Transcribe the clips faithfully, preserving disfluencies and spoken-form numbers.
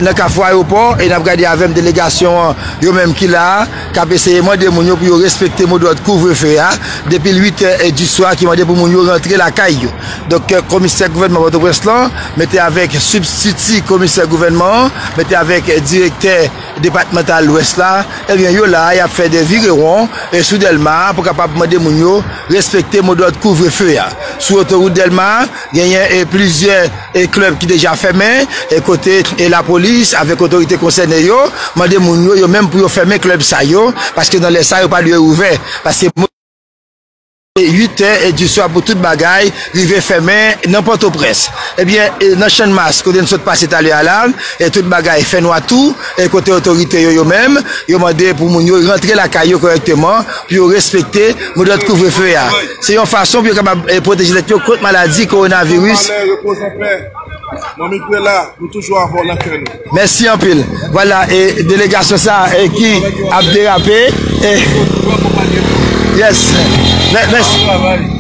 nan Kafou Ayewopò, e n ap gade avè m delegasyon an, yo menm ki la a, k ap eseye mande moun yo pou yo respekte modòd kouvrefe a, depi l uit è di swa ki mande pou moun yo rantre lakay yo. Donk, komisè gouvènman Pòtoprens lan, mete avèk sibstiti komisè gouvènman an, mete avèk direktè depatmantal Lwès la, ebyen, yo la, y ap fè de virewon, e sou Dèlma pou kapab mande moun yo respekte modòd kouvrefe a. Sou otowout Dèlma, genyen, e, plizyè, e, klèb ki deja fèmen, e, kote, e, lapolis avèk otorite konsène yo mande moun yo, yo menm pou yo fèmen klèb sa yo, paske nan lè sa yo pa dwe ouvè, paske mo-, uit è e di swa pou tout bagay rive fèmen nan Pòtoprens. Ebyen, e, nan Channmas, kote n sot pase talè a la, e tout bagay fè nwa tou, e kote otorite yo, yo menm, yo mande pou moun yo rantre lakay yo kòrèkteman, pou yo respekte modòd kouvrefe a. Se yon fason pou yo kapab, e, pwoteje tèt yo kont maladi kowonaviris. Manmi Prela, nou toujou avè w nan kè nou. Mèsi anpil. Vwala, e delegasyon sa, e ki ap derape. E, yes. Mè-, mèsi.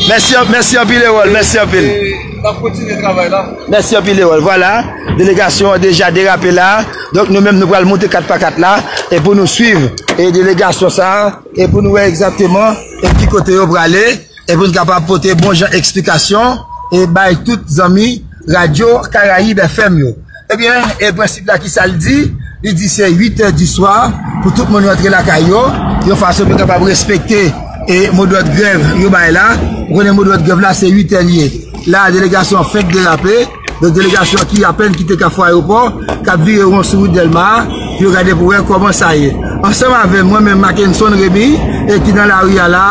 Mèsi an-, mèsi anpil, Erol. Mèsi anpil. E, n ap kontinye travay la. Mèsi anpil, Erol. Vwala, delegasyon an deja derape la. Donk, nou menm, nou pral monte kat pa kat la. E pou nou swiv, e delegasyon sa, e pou nou wè egzakteman, e ki kote yo prale. E pou n kapab pote bon jan eksplikasyon e bay tout zanmi Radyo Karayib F M yo. Ebyen, e prensip la, ki sa l di? Li di se uit è di swa pou tout moun rantre lakay yo, yon fason pou yo kapab respekte e modòd grèv yo bay la. Ou konnen modòd grèv la, se uit è l ye. La, delegasyon an fenk derape. Donk, delegasyon ki apèn kite Kafou Ayewopò, k ap vire won sou wout Dèlma a, pou yo gade pou wè kòman sa ye. Ansanm avè mwen menm, Mackenson Remy, e ki nan lari a la,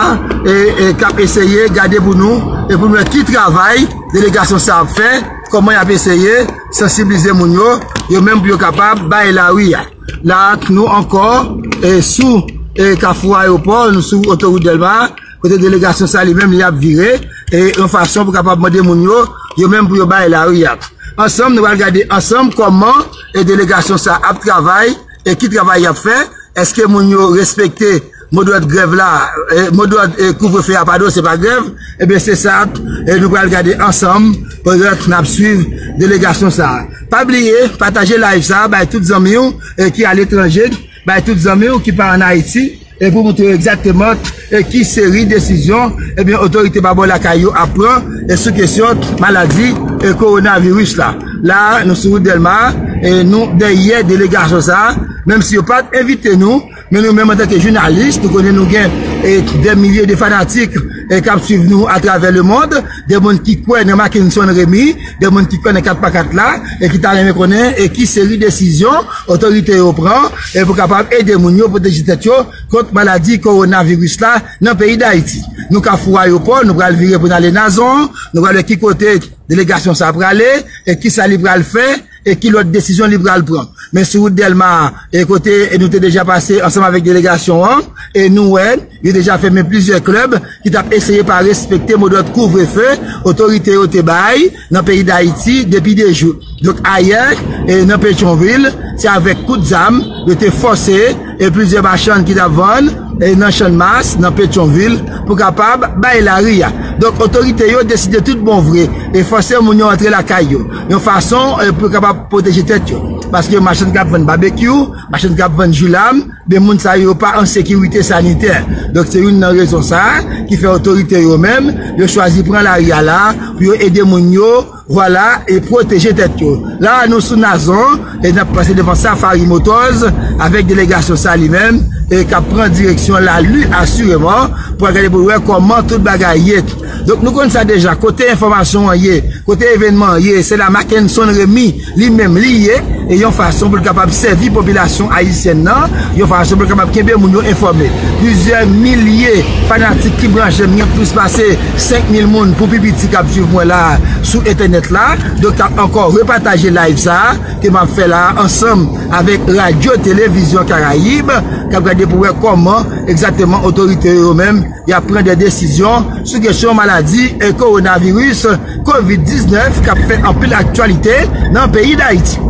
e, e k ap eseye gade pou nou, e pou nou wè ki travay delegasyon sa ap fè, kòman y ap eseye sansiblize moun yo, yo menm pou yo kapab bay lari a. La, nou ankò, e sou, e Kafou Ayewopò, nou sou otowout Dèlma, kote delegasyon sa li menm li ap vire, e yon fason pou kapab mande moun yo, yo menm pou yo bay lari a. Ansanm, nou pral gade ansanm kòman e delegasyon sa ap travay, e ki travay y ap fè, èske moun yo respekte modòd grèv la, e modòd, e kouvrefe a, padon, se pa grèv, ebyen se sa, e nou pral gade ansanm, pandan n ap swiv delegasyon sa. Pa bliye, pataje live sa, bay tout zanmi w, e ki aletranje, bay tout zanmi w ki pa ann Ayiti, e pou montre yo egzakteman, e ki seri desizyon, ebyen, otorite pa bò lakay yo ap pran, e sou kesyon maladi, e kowonaviris la. La, nou sou wout Dèlma, e nou dèyè delegasyon sa, menm si yo pa t envite nou, men nou menm antanke jounalis, nou konnen nou gen, e, dè milye de fanatik, e k ap swiv nou atravè lemonn, de moun ki kwè nan Mackenson Remy, de moun ki kwè nan kat pa kat la, e ki ta renmen konnen, e ki seri desizyon otorite yo pran, e pou kapab ede moun yo pwoteje tèt yo kont maladi kowonaviris la nan peyi Dayiti. Nou Kafou Ayewopò, nou pral vire pou n ale Nazon, nou pral wè ki kote delegasyon sa prale, e ki sa li pral fè, e ki lòt desizyon li pral pran. Men sou wout Dèlma, e kote, e nou te deja pase ansanm avèk delegasyon an, e nou wè, yo deja fèmen plizyè klèb ki t ap eseye pa respekte modòd kouvrefe otorite yo te bay nan peyi Dayiti depi de jou. Donk, ayè, e nan Petyonvil, se avèk kout zam, yo te fòse, e plizyè machann ki t ap vann, e nan Channmas, nan Petyonvil, pou kapab bay lari a. Donk, otorite yo deside tout bon vre, e fòse moun yo antre lakay yo. Yon fason, e pou kapab pwoteje tèt yo. Paske machann k ap vann babekyou, machann k ap vann ji lam, men moun sa yo pa an sekirite sanitè. Donk, se youn nan rezon sa a ki fè otorite yo menm, yo chwazi pran lari a la pou yo ede moun yo, vwala, e pwoteje tèt yo. La, nou sou Nazon, e n ap pase devan Safari Motors, avèk delegasyon sa li menm, e k ap pran direksyon Lali, asireman, pou al gade pou wè kòman tout bagay ye. Donk, nou konn sa deja, kote enfòmasyon an ye, kote evènman an ye, se la Mackenson Remy li menm li ye, e yon fason pou l kapab sèvi popilasyon ayisyèn nan, yon fason pou l kapab kenbe moun yo enfòme. Plizyè milye fanatik ki branche m, gen plis pase senk mil moun pou pi piti k ap swiv mwen la sou entènèt la, donk k ap ankò repataje live sa a ke m ap fè la ansanm avèk Radyo Televizyon Karayib, k ap gade pou wè kòman egzakteman otorite yo menm y ap pran de desizyon sou kesyon maladi e kowonaviris kovid diznèf k ap fè anpil aktyalite nan peyi Dayiti.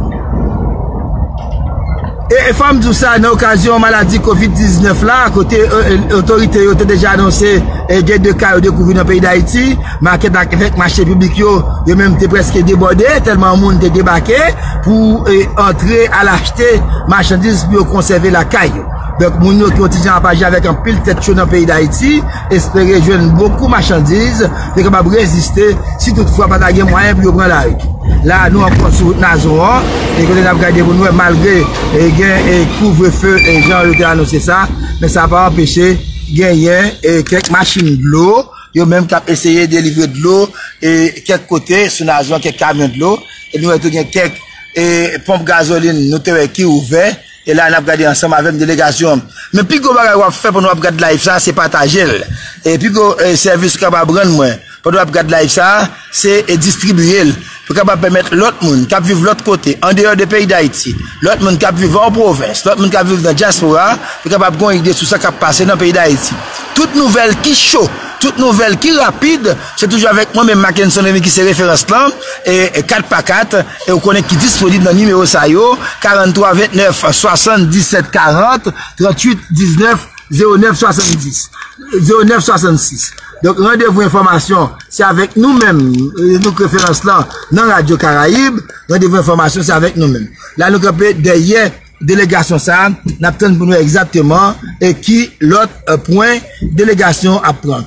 E E fò m di w sa, nan okazyon maladi kovid diznèf la, kote e, e, otorite yo te deja anonse e, gen de ka yo dekouvri nan peyi Dayiti, makèt ak, avèk mache piblik yo, yo menm te prèske debòde, tèlman moun te debake pou e, antre al achte machandiz pou yo konsève lakay yo. Donk, moun yo ki yon ti jan ap aji avèk anpil tèt cho nan peyi Dayiti, espere jwenn bokou machandiz, pou yo kapab reziste, si toutfwa pa ta gen mwayen pou yo pran lari. La, nou ankò sou wout Nazon an, e kote n ap gade pou nou wè, malgre e, gen e, kouvrefe, e, jan yo te anonse sa, men sa pa anpeche genyen e, kèk machin dlo, yo menm k ap eseye delivre dlo e, kèk kote sou Nazon, kèk kamyon dlo, e nou wè tou gen kèk e, ponp gazolin, nou te wè ki ouvè, e la n ap gade ansanm avèk delegasyon an. Men pi gwo bagay w ap fè pandan w ap gade live sa, se pataje l. E pi gwo e, sèvis ou kapab rann mwen pandan w ap gade live sa, se e, distribiye l. Pou kapab pèmèt lòt moun k ap viv lòt kote, andeyò de peyi Dayiti, lòt moun k ap viv an pwovens, lòt moun k ap viv nan dyaspora, pou kapab gen yon ide sou sa k ap pase nan peyi Dayiti. Tout nouvèl ki cho, tout nouvèl ki rapid, se toujou avèk mwen menm, Mackenson Remy, ki se referans lan, e, e kat pa kat, e ou konnen ki disponib nan nimewo sa yo, karant twa vennèf swasanndisèt karant, tranntuit diznèf zewo nèf swasanndis, zewo nèf swasannsis. Donk, randevou enfòmasyon, se avèk nou menm, e, nou k referans lan nan Radyo Karayib, randevou enfòmasyon, se avèk nou menm. La, nou kanpe dèyè delegasyon sa a, n ap tann pou nou wè egzakteman e ki lòt e, pwen delegasyon ap pran.